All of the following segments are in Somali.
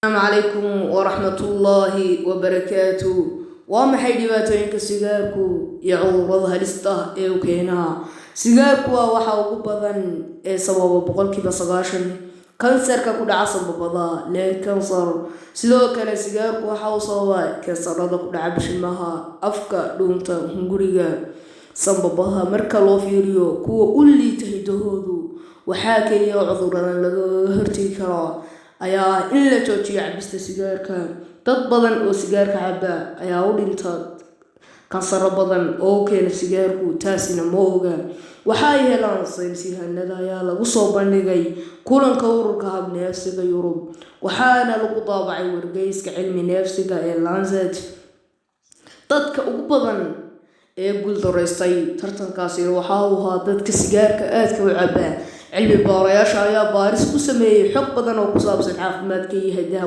Asalaamu calaykum waraxmatullaahi wabarakaatu. Waa maxay dhibaatooyinka sigaarku iyo cudurrada halista ah ee uu keenaa? Sigaarku waa waxa ugu badan ee sababa 90% kansarka ku dhaca sambabada, lung cancer. Sidoo kale sigaarku waxa uu sababaa kansarada ku dhaca bishimaha, afka, dhuunta, hunguriga, sambabaha. Marka loo fiiriyo kuwa u liita hidahoodu, waxaa keliya oo cuduradan lagaga hortagi karaa ayaa ah in la joojiyo cabista sigaarka. Dad badan oo sigaarka caba ayaa u dhinta kansaro badan oo u keena sigaarku, taasina ma oga. Waxa ay helaan saynis yahanada ayaa lagu soo bandhigay kulanka ururka habneefsiga Yurub, waxaana lagu daabacay wargeyska cilmi neefsiga ee Lancet. Dadka ugu badan ee guuldaraystay tartankaasi waxa uu ahaa dadka sigaarka aadka u cabaa. Cilmi baarayaasha ayaa baaris ku sameeyey xog badan oo ku saabsan caafimaadka iyo hiddaha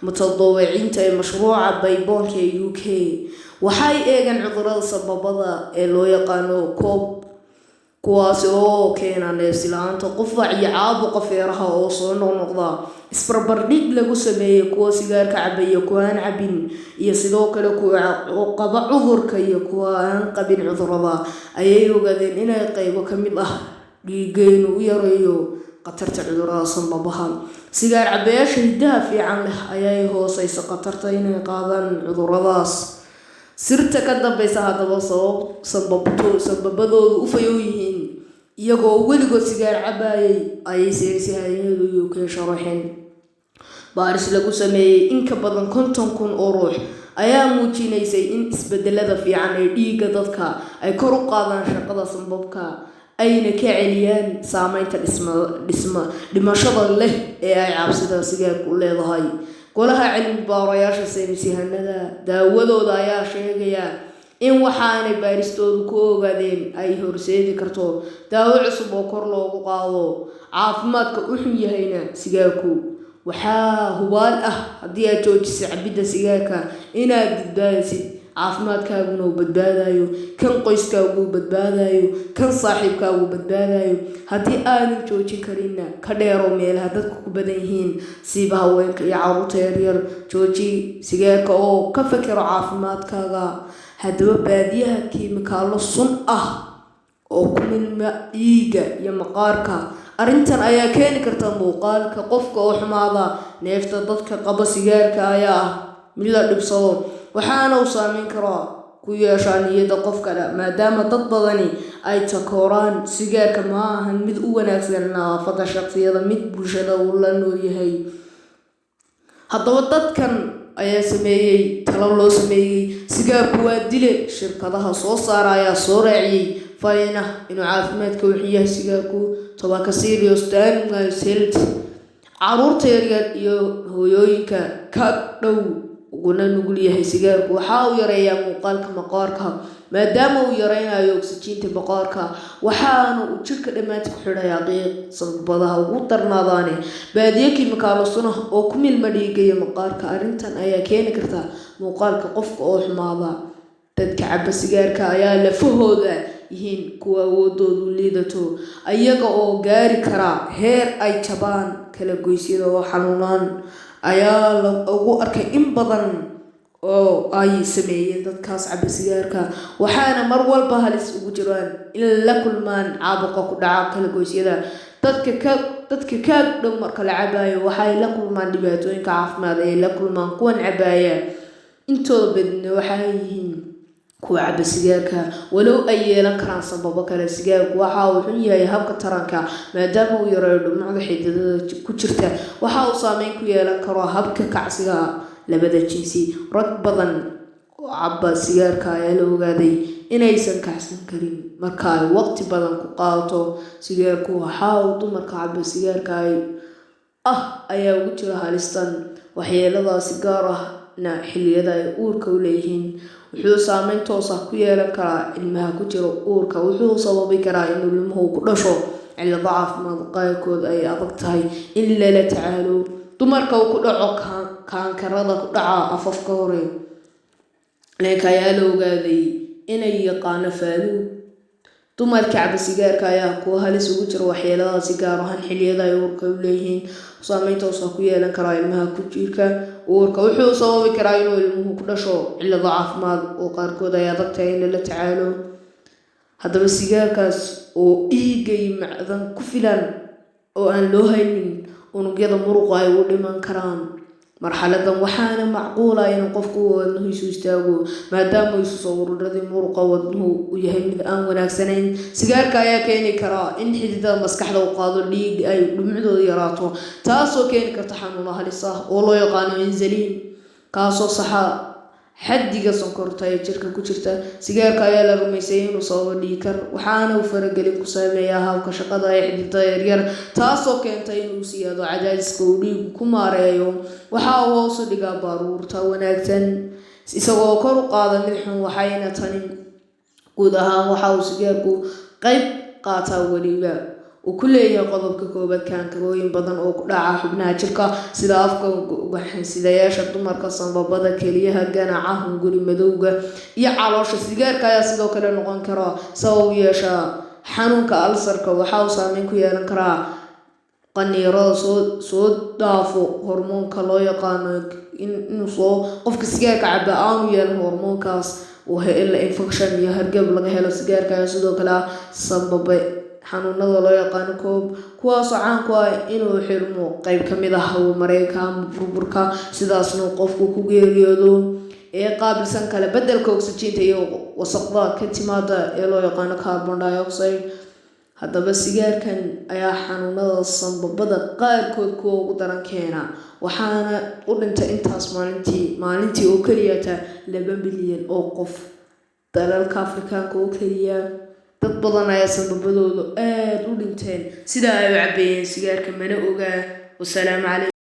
mutadawiciinta ee mashruuca Bayboonka ee UK. Waxay eegeen cudurrada sambabada ee loo yaqaano COP, kuwaasi oo keena neefsi la'aanta, qufac iyo caabuqa feeraha oo soo noqnoqda. Isbarbardhig lagu sameeyey kuwa sigaarka caba iyo kuwa aan cabin, iyo sidoo kale kuwa qaba cudurka iyo kuwa aan qabin cudurrada, ayay ogaadeen inay qaybo ka mid ah dhiiggeenu u yareeyo khatarta cudurrada sambabaha. Sigaar cabayaasha hiddaha fiican leh ayay hooseysa khatarta inay qaadaan cudurradaas. Sirta ka dambeysa haddaba sabab sambabadoodu u fayow yihiin iyagoo weligood sigaar cabayay ayay saynisyahanadu UK sharaxeen. Baaris lagu sameeyey in ka badan 50,000 oo ruux ayaa muujinaysay in isbedelada fiican ee dhiigga dadka ay kor u qaadaan shaqada sambabka, ayna ka celiyaan saameynta dhimashada leh ee ay cabsida sigaarku leedahay. Golaha cilmi baarayaasha saynisyahanada daawadooda ayaa sheegaya in waxaanay baaristoodu ku ogaadeen ay horseedi karto daawo cusub oo kor loogu qaado caafimaadka u xun yahayna sigaarku. Waxaa hubaal ah haddii aad joojiso cabidda sigaarka inaad badbaadisid caafimaadkaaguna uu badbaadayo, kan qoyskaagu uu badbaadayo, kan saaxiibkaagu uu badbaadayo. Haddii aadan joojin karinna, ka dheerow meelaha dadku ku badan yihiin, siiba haweenka iyo carruurta yaryar. Jooji sigaarka oo ka fekero caafimaadkaaga. Haddaba baadiyaha kiimikaallo sun ah oo ku milma dhiigga iyo maqaarka, arrintan ayaa keeni karta muuqaalka qofka oo xumaada. Neefta dadka qaba sigaarka ayaa ah mid la dhibsado, waxaana uu saameyn karaa ku yeeshaa niyadda qofka, maadaama dad badani ay takooraan. Sigaarka ma ahan mid u wanaagsan nadaafadda shaqsiyada mid bulshada uu la nool yahay. Haddaba dadkan ayaa sameeyey talo loo sameeyey "Sigaarku waa dile". Shirkadaha soo saara ayaa soo raaciyey fariin ah inuu caafimaadka wuxuu yahay sigaarku, "Tobacco serious damage health". Caruurta yaryar iyo hooyooyinka ka dhow uguna nugul yahay sigaarku. Waxa uu yareeyaa muuqaalka maqaarka maadaama uu yareynayo oksijiinta maqaarka, waxaana uu jidhka dhammaanti ku xidhayaa qiiq sambabadaha ugu darnaadaane. Baadiyo kiimikaalo sun ah oo ku milma dhiigga iyo maqaarka, arrintan ayaa keeni karta muuqaalka qofka oo xumaada. Dadka caba sigaarka ayaa lafahooda yihiin kuwa awoodoodu liidato, iyaga oo gaari kara heer ay jabaan kala goysyada oo xanuunaan ayaa lagu arkay in badan oo ay sameeyeen dadkaas caba sigaarka, waxaana mar walba halis ugu jiraan in la kulmaan caabuqa ku dhaca kala goysyada. Dadka ka dhow marka la cabaayo waxay la kulmaan dhibaatooyinka caafimaad ay la kulmaan kuwan cabaaya. Intooda badna waxay yihiin kuwa caba sigaarka, walow ay yeelan karaan sababo kale. Sigaarku waxa uu xun yahay habka taranka maadaama uu yareeyo dhumucda xididada ku jirta. Waxa uu saameyn ku yeelan karo habka kacsiga labada jinsi. Rag badan oo caba sigaarka ayaa la ogaaday inaysan kacsan karin marka ay waqti badan ku qaadato. Sigaarku waxa uu dumarka caba sigaarka ah ayaa ugu jira halistan waxyeeladaasi, gaar ahna xilliyada ay uurka u leeyihiin. Wuxuu saameyn toos ah ku yeelan karaa ilmaha ku jira uurka. Wuxuu sababi karaa in ilmuhu ku dhasho cillado caafimaad qaarkood ay adag tahay in lala tacaalo. Dumarka uu ku dhaco kaankarada ku dhaca afafka hore leenka ayaa la ogaaday inay yaqaano faaluug. Dumarka caba sigaarka ayaa kuwa halis ugu jira waxyeeladaasi, gaar ahaan xilliyada ay uurka u leeyihiin. Saameynta uusan ku yeelan karaa ilmaha ku jirka uurka wuxuu sababi karaa inuu ilmuhu ku dhasho cillado caafimaad oo qaarkood ay adag tahay in lala tacaalo. Haddaba sigaarkaas oo dhiigga iyo macdan ku filan oo aan loo haynin unugyada muruqa ay u dhiman karaan marxaladan, waxaana macquula inuu qofku wadnuhiisu istaago maadaama isu soo ururadii muruqa wadnuhu uu yahay mid aan wanaagsanayn. Sigaarka ayaa keeni karaa in xididada maskaxda u qaado dhiig ay dhumucdooda yaraato, taasoo keeni karta xanuuno halis ah oo loo yaqaano insulin, kaasoo saxa xaddiga sonkorta ee jirka ku jirta. Sigaarka ayaa la rumaysay inuu sababo dhiig-kar, waxaana uu faragelin ku sameeyaa habka shaqada ee xididada yaryar, taasoo keenta inuu siyaado cadaadiska uu dhiigu ku maareeyo. Waxa uu hoos u dhigaa baruurta wanaagsan isagoo kor u qaada mid xun, waxayna tani guud ahaan waxa uu sigaarku qayb qaataa weliba uu ku leeyahay qodobka koobaad kaankarooyin badan oo ku dhaca xubnaha jirka sida afka, gaxansidayaasha dumarka, sanbabada, keliyaha, ganaca, hunguri madowga iyo caloosha. Sigaarka ayaa sidoo kale noqon kara sabab u yeesha xanuunka alsarka. Waxa uu saameyn ku yeelan karaa qaniirada soo dhaafo hormoonka loo yaqaano inuu soo qofka sigaarka caba aanu yeelan hormoonkaas uu infection iyo hargab laga helo. Sigaarka ayaa sidoo kale sababay xanuunada loo yaqaano koob, kuwaasoo caan ku ah inuu xirmo qayb ka mid ah hawo mareenka ama burburka, sidaasna qofku ku geeriyoodo. Ee qaabilsan kale beddelka oksijiinta iyo wasaqda ka timaada ee loo yaqaano carbon dioxide. Haddaba sigaarkan ayaa xanuunada sanbabada qaarkood kuwa ugu daran keena, waxaana u dhintay intaas maalintii oo keliyata 2 milyan oo qof dalalka Afrikaanka oo keliya. Dad badan ayaa sanbabadoodu aada u dhinteen sidaa ay u cabeeyeen sigaarka, mana ogaa. Wasalaamu calaykum.